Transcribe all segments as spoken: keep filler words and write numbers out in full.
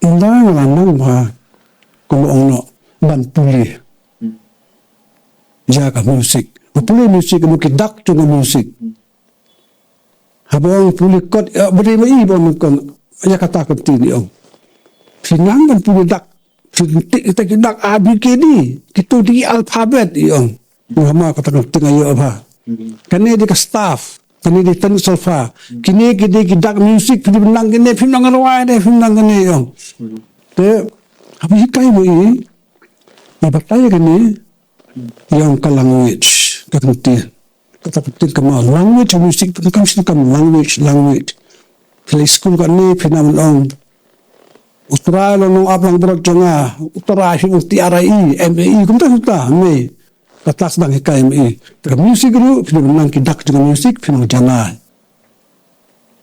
Ynda nga la nang ba, kumba ong noh, ban pule ïa ka music. Ba pule music, ka mut ki dak jong ka music. Haba ong pule kot, eh, ba dei ma i ba ong kot, ïa kata ka ktien i ong. Phi nang ban pule dak, phi tip ïa ki dak A B C D, kito ki alphabet i ong. Nga ma kata ka ktien ïa ba. Kane dei ka staff, kane dei tang solfa. Kine ki dei ki dak music, phi nang kine, phi nang rwai de, phi nang kine i ong. Te, haba hikai ma i, i batai kane, ïa ka language, ka ktien. Kata ka ktien ka ma language, music, ka kam shin kam language, language. Phi leit skul kane, phi nang ong. U Trai u long nongap langbrot jong nga, U Trai hi u T R I E, M A E, kumta kumta, me. Kata sdang hikai ma i. Ka music ruh, phi nang ki dak jong ka music, phi nang janai.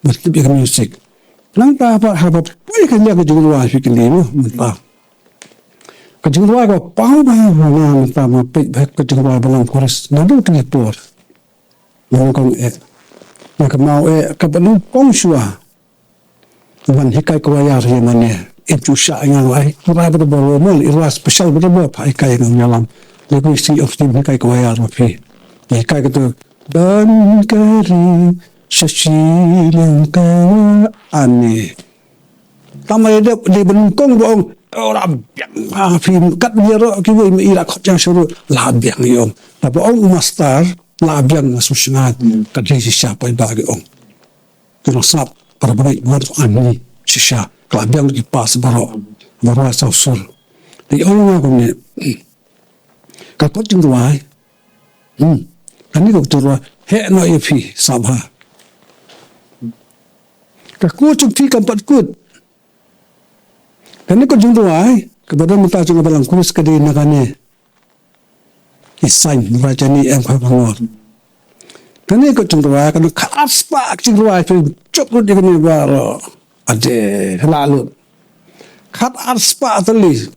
Ba tip ïa ka music. Nangta pat haba poi ka liang ka jingrwai phi kylli mo, mynta. Ka jingrwai ka paw ba ha nga mynta ma peit ba ka jingrwai ba long chorus. Naduh teng ïa por. Nga kong eh. Nga ka mau eh ka ba nyngkong shuwa. Ban hikai ka wayar ïa mane. Im ju sha nga wai. Rwai ba da ba mo, i rwai special ba da ba pha hikai nga ïalam. Le ko si of tim hikai ka wayar ma phi. Hikai ka tu. Don kari Sha shi lyngkha ani. Tang ma dep dei ba nyngkong ba ong, "Oh, la biang, ah, phi kat ïaroh kiwei ma i la khot ïa shuh ruh, la biang," i ong. Haba ong u master, "La biang nga sngewsynei, ka dei shisha paidbah," i ong. Ki long sngap, para bangeit, bor ani, shisha, ka la biang ki pass baroh, baroh sa u sur. Te i ong nga kumne, ka kot jingrwai, Hmm. Kane ka kot jingrwai. Heh noh ïa phi, sngap bha. Ka kot jong phi kam pat kut. Kane kot jingrwai, kaba don mynta jong ka balang chorus ka dei na kane. I sign, Raijani M Kharkongor. Kane kot jingrwai, kane ka arspah jingrwai, phi jop lut ïa kane baroh. Ade, la lut. Khat arspah tylli.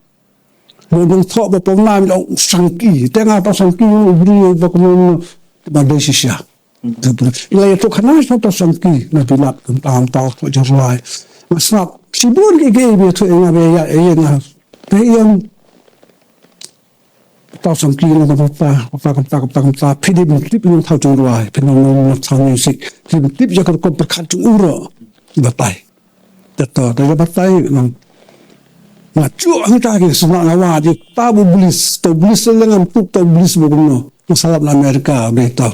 Ba dang thoh ba pom nam ïa u Sangki. Te nga tau Sangki u briew ba kumno ba dei shisha. Ila ïa thoh khana sha tau Sangki na bilat kum tau tau thoh jingrwai. Nga sngap shibun ki ki ba thoh ïa nga ba ïa ïa nga. Te ïa tau Sangki na kumta kumta kumta kumta kumta. Phi dei ban tip ïa tau jingrwai. Phi dei ban tau music. Phi dei ban tip ïa ka rukom pyrkhat jong u ruh. Batai. Te to, te batai, nang. Nga chuh hangta ki sngewbha nga wad ïa ta u blis, ta u blis leng ngam tip ta u blis ba kumno. Nga sa lap na America, ba to.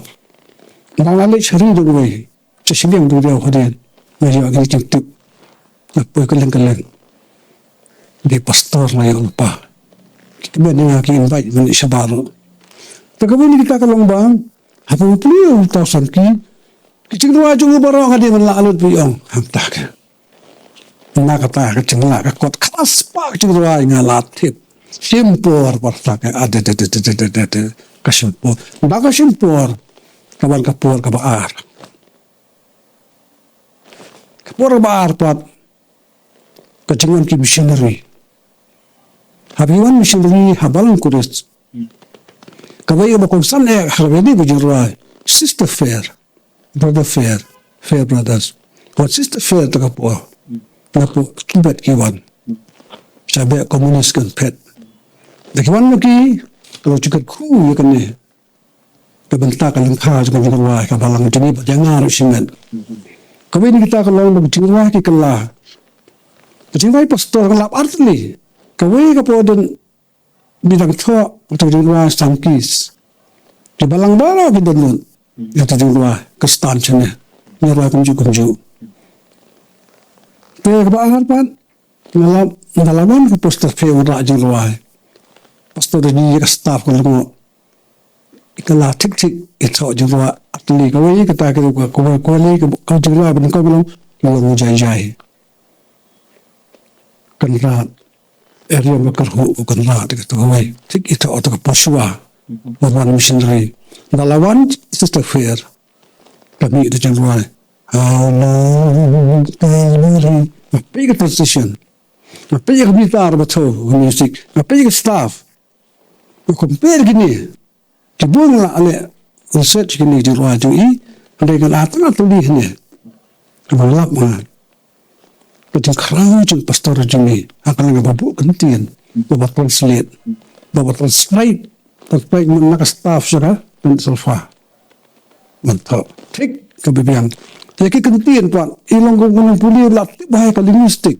Nga nga leit sha ri dang wei. Sha shiliang dang wei hadien. Nga ïoh kine ki tip. Nga poi kylleng kylleng. Dei pastor nga ïoh lypa. Ki kmen ïa nga ki invite ban leit shabar. Te kawei na kita ka long ba, haba u plie u tau Sangki, ki jingrwai jong u baroh nga dei ban lah lut ba ïong. Hangta ka. Na kata ka jinglah ka kot klas pa ka jingrwai nga la tip. Shim por por ta ka, ah, de, de, ka shim por. Ba ka shim por, ka wan ka por kaba ar. Ka por kaba ar pat, ka jingwan ki missionary. Haba ki wan missionary ha balang Kudus. Kawei kaba kongsan eh ha kawei ka jingrwai. Sister Fair. Brother Fair, Fair Brothers. Wat Sister Fair te ka por. Na por Tibet ki wan. Sha beh komunis kan phet. Da ki wan ma ki, ka long jingkyrkhu ïa kane. Ka bynta ka lyngkha jong ka jingrwai ka balang jong ngi bad ïa nga ruh shimet. Kawei na kita ka long ba ka jingrwai ki kylla. Ka jingrwai pastor ka lap artylli. Kawei ka por don Bi dang thoh, ka jingrwai Sangkis. Ki balang baroh ki download. Ïa ka jingrwai, ka stan shane. Jingrwai kumjuh kumjuh. Te kaba ar pat, nga la, nga la wan ka pastor phi wanrah jingrwai. Pastor da ji ïa ka staff ka lyngngoh. Ka la thik thik, i thoh jingrwai, atli kawei, kata ka, ka, ka, ka, ka, ka jingrwai, ban ka long, long jai jai. Kynrad. Area ba kyrhuh u Kynrad, kata kawei. Thik ita ota ka Poshwa. Ba wan missionary. Ba la wan Sister Fair. Ka mih da jingrwai. How long, Calvary. Nga peit ka transition. Nga peit ka guitar ba thaw, ka music. Nga peit ka staff. Nga compare kine. Ki bun la leh research kine ki jingrwai jong i, hynrei nga la tang tuli hynne. Kaba lap nga. ka jingkhraw jong pastor jong ngi ha ka liang kaba buh kyntien, kaba translate, kaba translate, translate na ka staff sha ka pen sulfa. Mynta thik kaba biang. Te ki kyntien pat i long kum u nongpule ba la tip bha ïa ka linguistic.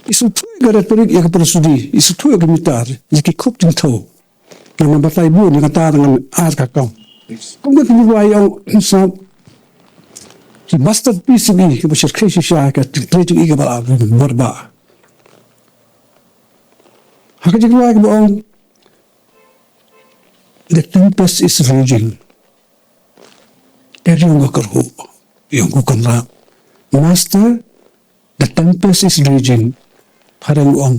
I sngewthuh ïa ka rhetoric, ïa ka prosody, i sngewthuh ïa ka meter, ïa ki khuk jingthew. Ngan batai bun ïa kata, ngan ai ka kam. Kum ka jingduwai ïa u, sa, ki masterpiece jong i, kiba shyrkhei shisha, ka jingtrei jong i kaba la, kaba la, ha ka jingduwai kaba ong, "The tempest is raging." Eriong ka kyrhuh, ïa u kynrad. "Master, the tempest is raging." Phareng u ong,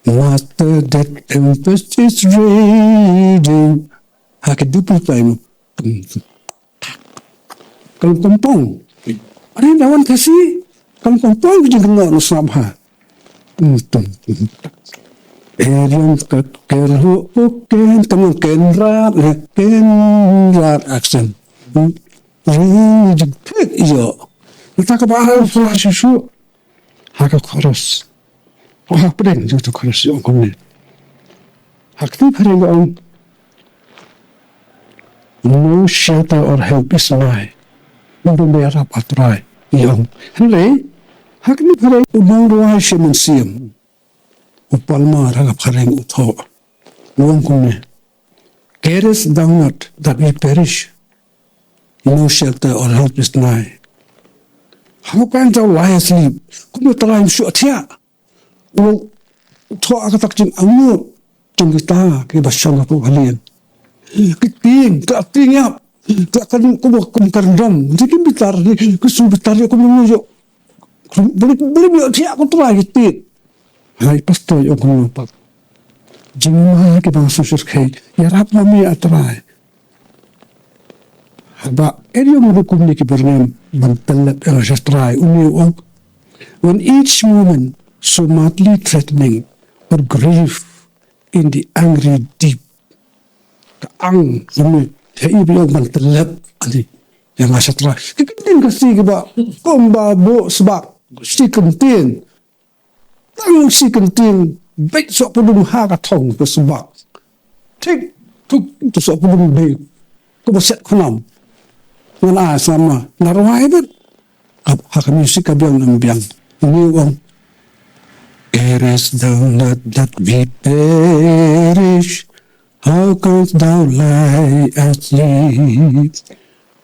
"Master, the tempest is raging." Ha ka dupul time. Ka long pong pong. Are da wan Khasi. Ka long pong pong ka jingkynnoh na sngap ha. Eriong ka kyrhuh u ken, ka long kynrad, eh, kynrad accent. Ri jingphet ïoh. Nata kaba ar shuh shuh. Ha ka chorus. Ha pdeng jong ka chorus ïa ong kumne. Ha kti phareng ong, "No shelter or help is nigh." Ym don ba ïarap, A Trai, ïa ong. Hynrei ha kti phareng u nongrwai sha mynsiem, u Palmer, ha ka phareng u thoh, u ong kumne, "Carest thou not that we perish? No shelter or help is nigh. How canst thou lie asleep?" Kumno Trai ym shu thiah? U thoh ha kata ka jingangnud jong kita kiba shong hapoh ka lieng. Ki tieng, ka tieng ïap, ka kan kum, kum ka ryndom. Ki bitar, ki shu bitar ïa kum ïa. Beli, beli ïa thiah ko Trai ki tieng. Hai pastor ïa kum ïa pat. Jingma kiba nga shu shyrkhei. Ïarap ma me A Trai. Haba eriong ruh kumne ki byrngem ban tyllep ïa nga sha Trai, une u ong, "When each moment so madly threatening, or grief in the angry deep." Ka ang kumne, ha i ba ïong ban tyllep ani ïa nga sha Trai. Ki kyntien Khasi kiba kumba buh sbak, shi kyntien. Tang shi kyntien, beit soh pudum ha ka thong ka sbak. Thik, thuk, tu soh pudum beit. Ko ba set khunam. Ngan ai sngap ma, nga rwai beit. Ka, ha ka music ka biang nam biang. Ni u ong, "Carest thou not that we perish? How canst thou lie asleep?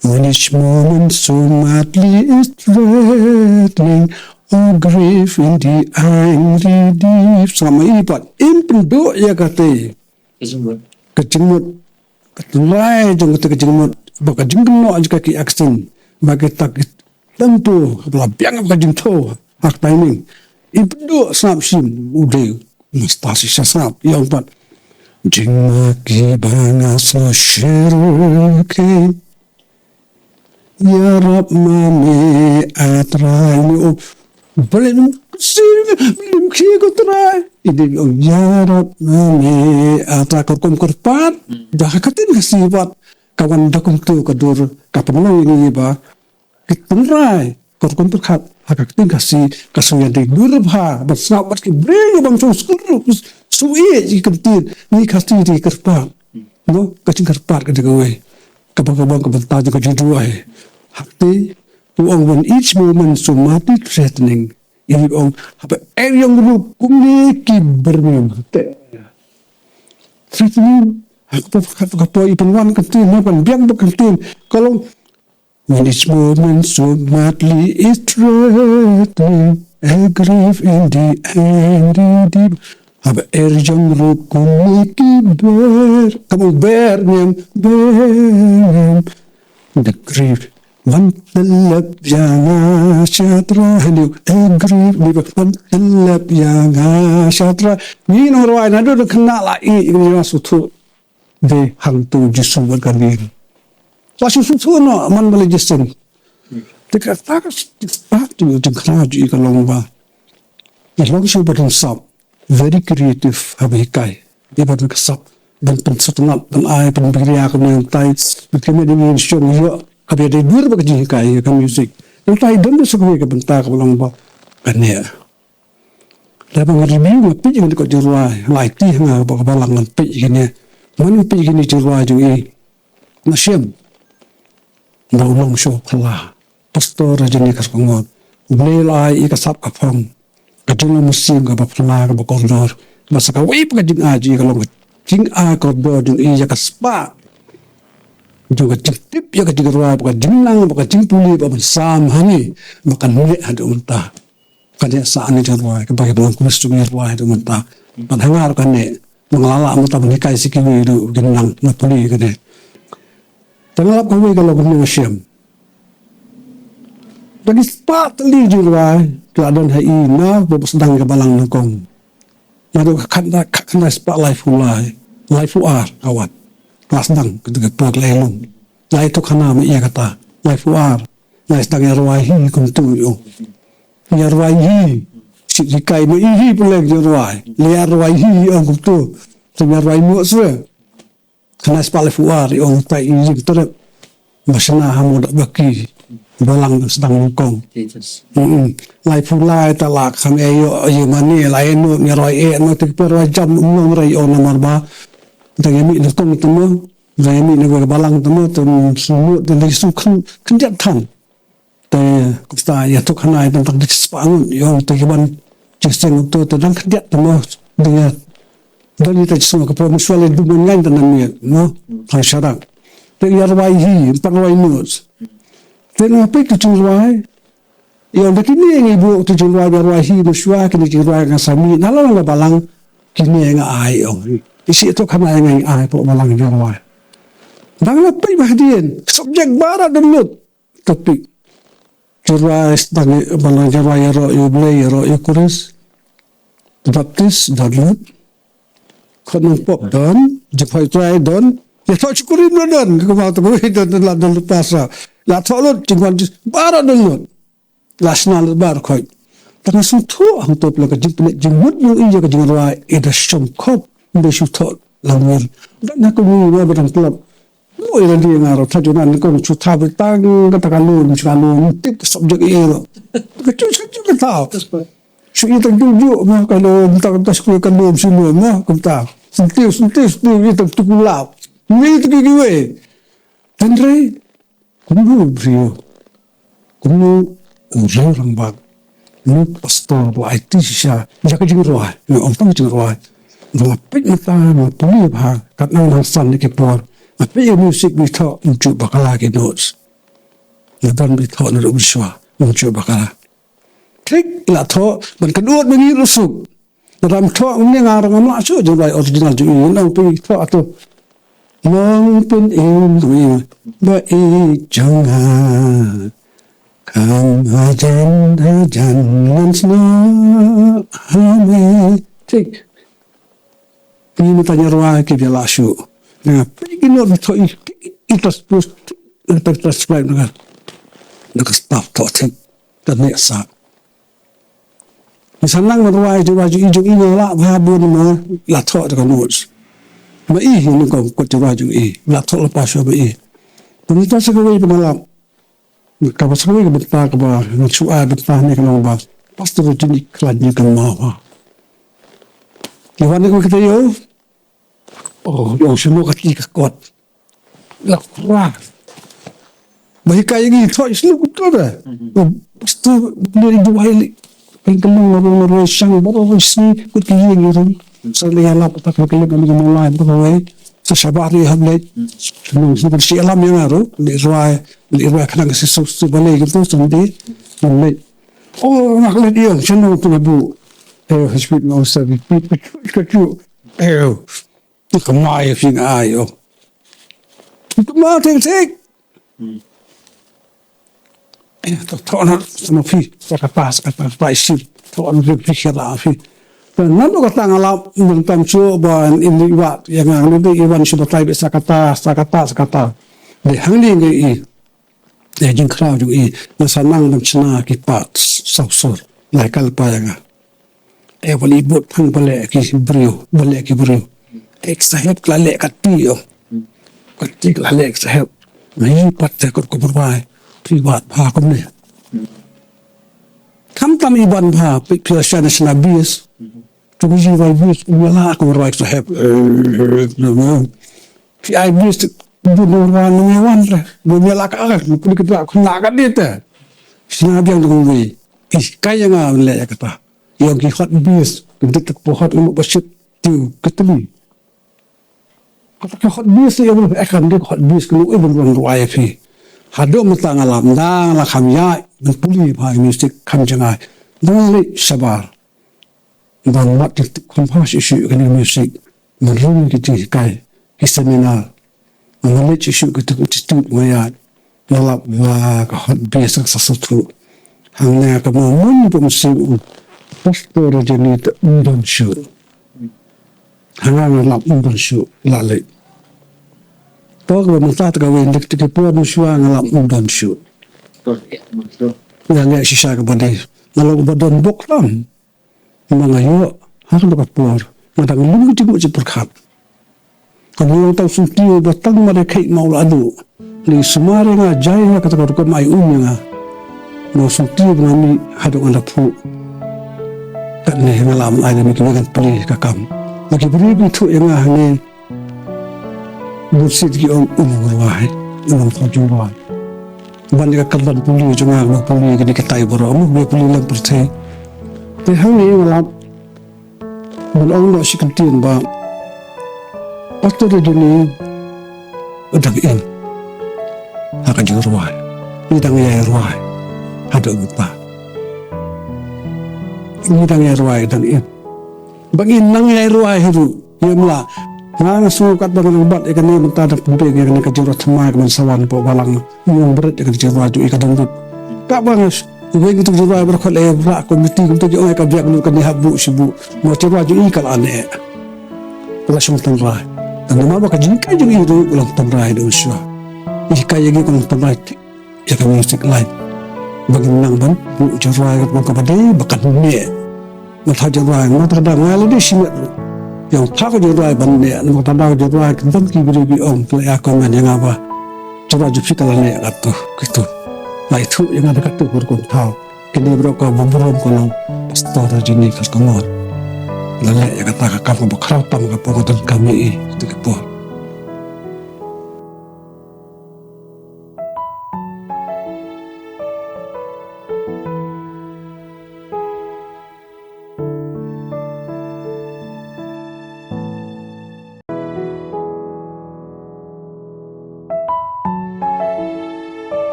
When each moment so madly is threatening, oh grief in the angry deep." Sa ma i pat, im pynduh ïa kata. Ka jingmut, ka tynrai jong kata ka jingmut, ba ka jingkynnoh jong ka ki accent, ba kita ki tempo, ba la biang ka jingthew, ha ka timing. Im pynduh sngap shim, u dei, ngan sngap shi sha sngap, ïa u pat. Jingma kiba nga sngewsih ruh ki. Ïarap ma me A Trai, ni u. Bale nim si, nim ki ko Trai. Ini u ïarap ma me A Trai, kyrkum kyrpad. Da ka ktien Khasi pat. Ka wan da kumtu ka dur, ka pynlong ini ba. Ki tynrai, kyrkum pyrkhat, ha ka ktien Khasi, ka shu ïadei dur bha, ban sngap bad ki briew bym shong skul ruh, shu ïeit ki kyntien, ngi Khasi dei kyrpad. No, ka jingkyrpad ka dei kawei. Kaba, kaba, kaba bynta jong ka jingduwai. Ha kti, u ong, "When each moment so madly threatening." I ong, haba eriong ruh kumne ki byrngem. Te, threatening, ha ka por, ha ka por, i pynwan ka ktien, ha ban biang ba ka ktien. Ka long, "When each moment so madly is threatening, a grief in the angry deep." Haba eriong ruh kumne ki ber, ka mut ber ngem, ber ngem. The grief, wan tyllep ïa nga sha Trai, hello, a grief, wan tyllep ïa nga sha Trai. Ngi nongrwai naduh da khynnah la i, ngi la sngewthuh. Dei hangto u Jisu bad ka lieng. Ba shu shu shu noh man ba la jingseng. Te kata ka start tu jingkhraw jong i ka long ba, i long shu ba don sap. Very creative haba hikai. I ba don ka sap. Ban pynsngewtynnat, ban ai, ban pynbiria ka mynsiem. Ban kynmaw dei ngin shong ïoh. Ka ba dei dur ba ka jinghikai ka music. Te mynta i don sa kawei ka bynta kaba long ba kane. Lada nga review, nga peit ïa kane ka jingrwai, la aiti ha nga ba ka balang ngan peit ïa kane. Man nga peit ïa kane ka jingrwai jong i, nga shem ba u long shuh phylla. Pastor Rajani Kharkongor, U Blei u la ai ïa ka sap ka phong, ka jinglong mynsiem kaba phylla, kaba kordor. Bad sa kawei pat ka jingai jong i ka long ka jingai kordor jong i ïa ka spah jong ka jingtip ïa ka jingrwai, bad ka jingnang, bad ka jingpule, bad ban sam hangne, bad kan leh haduh mynta. Kane sa kane ka jingrwai kaba ki balang Khrist ki rwai haduh mynta. Bad hangne ruh kane, nga la lah mynta ban hikai sha kiwei ruh kin nang na pule kane. Te nga lap kawei ka long kane, nga shem. Da ki spah tylli jingrwai ki la don ha i na ba sdang ka balang nyngkong. Naduh ka khatkhyndai, khatkhyndai spah laiphew lai, laiphew ar ka wan. Ka la sdang kata ka por, ka la ïalum. Nga ïathuhkhana ma i ïa kata, laiphew ar. Nga sdang ïa rwai hi kumtu, i ong. Ïa rwai hi. Shu hikai ma i hi pule ïa rwai. Ïa rwai hi, i ong kumtu. Te ïa rwai nud shuh. Khyndai spah laiphew ar, i ong, te i ïeng trep. Ba shna ha mo da ba ki balang sdang nyngkong. Mm-mm. Laiphew lai te la kham ïoh ïa mane, la ïa nud, ïa rwai eh, mo te ki por rwai jam um long re, i ong, namar ba dang ïa mih nyngkong te mo, dang ïa mih na ka balang te mo, te mo shu nud, te dang shu khyn-, khyndiat than. Te kumta ïathuhkhana ïa tang tang ki spah ngut, i ong, te ki ban jingseng kumto te dang khyndiat te mo, dang ïa, dang ïa te jingseng ka por, mynshuwa lei dum ngan te na miet mo, tang sharak. Te ïa rwai hi, ym pat rwai nud. Te nga peit ki jingrwai, i ong, da kine ngi buh ki jingrwai, ïa rwai hi, mynshuwa kine jingrwai nga sa mih na la long ka balang, kine nga ai, i ong. I shu ïathuhkhana ïa nga, nga ai hapoh balang ïa rwai. Dang la peit ba hadien, subject baroh don nud. Topic. Jingrwai sdang, balang jingrwai ïaroh ïa U Blei, ïaroh ïa U Khrist. Baptis don lut. Khot nongpop don, jingphai Trai don. Ïathoh shakri ruh don, ka kumta kawei don, don la don lut pastor. La thoh lut, jingwan jing, baroh don lut. La shna lut baroh khoit. Tang sngewthuh hangto phi la ka jingpynleit jingmut ïa u ïa ka jingrwai, i da shong khop, i da shu thoh la ngin. Don ha ka ngi ba dang tlot. Oi, la dei nga ruh, thaw jong nga nyngkong shu thaw beit tang kata ka lum, shu ka lum, tip ka subject ïa ruh. Ka shu, shu, shu ka thaw. Shu ïa tang juh juh mo ka lum, tang ka shu ka lum, shu lum mo, kumta. Shu tip, shu tip, shu tip, ïa tang tu ku lap. Ngi tu ki kiwei. Hynrei, kumno u briew, kumno u rangbah, kumno u pastor ba aiti shisha ïa ka jingrwai, nga ong tang jingrwai. Nga peit mynta, nga pule bha, katno nang san ïa ki por. Nga peit ïa music ba thoh, ym ju bakla ki notes. Nga don ba thoh naduh mynshuwa, ym ju bakla. Thik, la thoh, ban kynduh ba ngi ruh suk. Lada ym thoh, ym, nga ruh ngam lah shuh jingrwai original jong i, nang phi thoh atu. Nongpynim jong i, ba i jong nga. Kham hajan hajan ngan snoh ha me. Thik. Ngi mynta ngi rwai ki ba lah shuh. Nga phi ki note thoh i, i, i transpose, i transcribe na ka, na ka staff thoh thik. Ka neh sah. Ngi sa nang ban rwai jingrwai jong i, jong i nga lah bha bun mo, la thoh da ka notes. Ma i hi nyngkong kot jingrwai jong i, la thoh lypa shuwa ma i. Te mynta sa kawei ba nga lap. Kaba sa kawei ka bynta kaba nga shu ai bynta hangne ka long ba Pastor Rajini khlaiñ ïa ka maw ha. Ki wan ïa ka kata ïoh. Oh, ïoh shu mo kati ka kot. La khra. Ba hikai ngi thoh shu kumto da. Pastor, beli duwai li. Peng kelung na rong na roi shang, baroh roi sngi, kut ki ïing ïa rong. Sa lei ïa lap, tak ba kelung kami kami lai, baroh roi. Sa shabar ri ham lei. Nong snu kan shi alam ïa nga ruh, lei roi, lei roi khnang si su su balei gitu, sa lei. Lei. Oh, ngak lei ïa, sha nong tu na bu. Eh, hespit ngau sa, bit, bit, kacu, kacu. Eh, Ka mai phi nga ai, oh. Ka mai thik thik. Eh, to, to na sama phi, sa kata, sa kata, sa isi. To na phi, phi kira phi. Te ngan ka tang alap, ngan tam chu ba in i wat, ïa nga ngan i wan shu batai be sa kata, sa kata, sa kata. De hang ni ngi i. Ïa jingkhraw jong i, nga sa nang ban shna ki part sawsur, lai kal pa ïa nga. E, ba leh bud thang ba leh ki briew, ba leh ki briew. E, ki saheb ki la leh kati ïoh. Kati ki la leh ki saheb. Nga ïohi pat te kot ko pyrbai. Phi wad bha kumne. Khamtam i ban bha, phi, phi la shna, shna base. Tu ki ji rwai base, u la ka rwai sahep. Phi ai base, bun rwai nang wan re. Bun la ka ar, phi ki tra khun la ka dite. Shna biang tu wei. Ih, ka ïa nga leh ïa kata. Ïa ki hot base, ki dik tak po hot, u ba shit, tiu, ki tli. Kata ka hot base ïa u, eh, kan dei ka hot base ka lu, eh, ban rwai ïa phi. Haduh mynta nga lap, nga la kham ïaid ban pule bha ïa music, kham jngai. Dang leit shabar. Dang mat ki tip kham bha shisha ïa kane music. Ban rung ki jinghikai, ki seminar. Nga leit shisha ki tip institute nga ïaid. Nga lap ba ka hot base ka sa sngewthuh. Hangne ka Mawmut Bumsing u pastor Rajani te um don shuh. Hangne nga lap um don shuh, la leit. To ka ba mynta te kawei ndik te ki por mynshuwa nga lap um don shuh. Nga leh shisha ka ba dei. Nga lap ba don bok lam. Ma nga ïoh, ha kano ka por, nga dang lum ka jingmut jingpyrkhat. Ka long tang syntiew ba tang ma dei kheiñ ma u la duh. Lei sumar ïa nga, jai ïa nga kata ka rukom ai um ïa nga. Ba syntiew ba nga mih haduh nga da phuh. Katne nga la am ai da mi ki ngan plie ka kam. Ba ki briew ki thuh ïa nga hangne. Bunsien ki ong u nongrwai, u nongthaw jingrwai. Ban ïa ka kyrdan pule jong nga, nga pule kine kitai baroh, nga pule lem pyrthei. Te hangne nga lap ban ong noh shi kyntien ba pastor Rajani u dang im ha ka jingrwai. Ngi dang ïai rwai haduh mynta. Ngi dang ïai rwai, dang im. Ba ngin nang ïai rwai hi ruh. Ïa mla. Nga nga sngew katba nga dang bat ïa kane mynta da pynbeit ïa kane ka jingrwai thymmai ka ban sa wan hapoh balang. Nga ong bret ïa kane ka jingrwai jong i ka dang duk. Katba nga s-, weng ïa ka jingrwai baroh ka leh ïa ka komiti kumta ki ong ïa ka biang lut kane hap buh shi buh. Mo jingrwai jong i ka la neh. Ka la shong tynrai. Tang namar ba ka jinghikai jong i ruh ka long tynrai da u shuwa. I hikai ïa ngi ka long tynrai. Ïa ka music line. Ba ngin nang ban buh jingrwai katba kaba dei ba kan neh. Ngan thaw jingrwai, ngan thaw jingrwai, nga la dei shimet ruh. Ïa ngan thaw ka jingrwai ban neh, ngan thaw ka jingrwai, ki don ki briew ki ong, ki la ïa comment ïa nga ba jingrwai jong phi ka la neh katto, kito. Nga ithuh ïa nga da katto ka rukom thaw. Kine baroh ka burom ka long Pastor Rajani Kharkongor. La leh ïa kata ka kam kaba khraw tam ka por ka donkam ïa i, kito ki por.